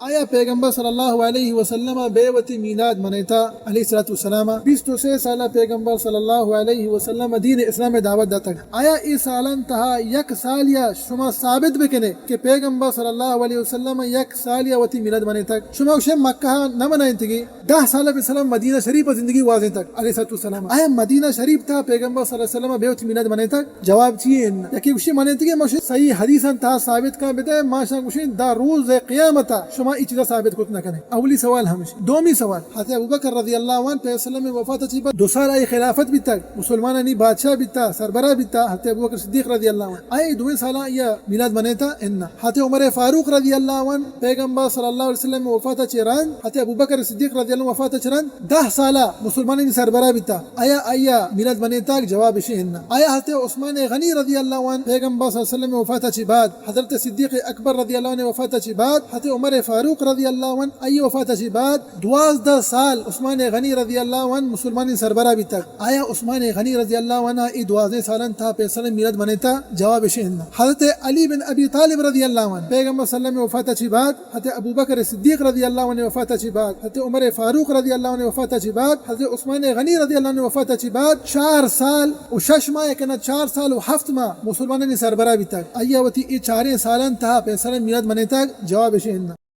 آیا پیغمبر صلی اللہ علیہ وسلم ءَ بے وتی میلاد منیتا علیہ الصلوۃ والسلام ءَ؟ بیست و سے سال ءَ پیغمبر صلی اللہ علیہ وسلم ءَ دین اسلام ءِ دعوت داتگ۔ آیا اے سالان تہا یک سال یا شما ثابت بکنے کہ پیغمبر صلی اللہ علیہ وسلم ءَ یک سال یا وتی میلاد منیتگ؟ شما گوشے مکہ ءَ نہ منائینتگی، دہ سال ءَ مثلاً مدینہ شریف ءَ زندگی گوازینتگ علیہ الصلوۃ والسلام۔ آیا مدینہ شریف تہا پیغمبر صلی اللہ علیہ وسلم ءَ بے وتی میلاد منیتگ؟ جواب چی اِنت؟ یکے گوشی منیتگی، ما شے صحیح حدیثاں تہا ثابت کاں بدے، ما شاں گوشیں داں روز قیامت ءَ شما اے چیزا ثابت کت نہ کنے۔ اولی سوال ہمیش۔ دومی سوال، حضرت ابوبکر رضی اللہ عنہ پیغمبر صلی اللہ علیہ وسلم ءِ وفات ءَ چہ بعد دو سال آئی خلافت بیتگ، مسلمانانی بادشاہ بیتا، سربراہ بیتا، حضرت ابوبکر صدیق رضی اللہ عنہ۔ آیا اے دوئیں سالاں آئی ءَ میلاد منیتا؟ اناں۔ حضرت عمر فاروق رضی اللہ عنہ پیغمبر صلی اللہ علیہ وسلم ءِ وفات ءَ چہ رند، حضرت ابوبکر صدیق رضی اللہ عنہ وفات ءَ چہ رند، دہ سال ءَ مسلمانانی سربراہ بیتا۔ آیا آئی ءَ میلاد منیتگ؟ جواب ایش اِنت اناں۔ آیا حضرت عثمان غنی رضی اللہ عنہ پیغمبر صلی اللہ علیہ وسلم ءِ وفات ءَ چہ بعد، حضرت صدیق اکبر رضی اللہ عنہ ءِ وفات ءَ چہ بعد، حضرت عمر فاروق رضی اللہ عنہ آئی ءِ وفات ءَ چہ بعد دوازدہ سال عثمان غنی رضی اللہ عنہ مسلمانانی سربراہ بیتگ؟ آیا عثمان غنی رضی اللہ عنہ اے دوازدہ سالان تہا پیسلیں میلاد منیتا؟ جواب ایش اِنت اناں۔ حضرت علی بن ابی طالب رضی اللہ عنہ پیغمبر صلی اللہ علیہ وسلم ءِ وفات ءَ چہ بعد، حضرت ابوبکر صدیق رضی اللہ عنہ ءِ وفات ءَ چہ بعد، حضرت عمر فاروق رضی اللہ عنہ ءِ وفات ءَ چہ بعد، حضرت عثمان غنی رضی اللہ عنہ ءِ وفات ءَ چہ بعد چار سال و شش ماہ، کہ نہ چار سال و ہفت ماہ مسلمانانی سربراہ بیتگ۔ آئی ءَ وتی اے چاریں سالان تہا پیسلیں میلاد منیتگ؟ جواب ایش اِنت اناں۔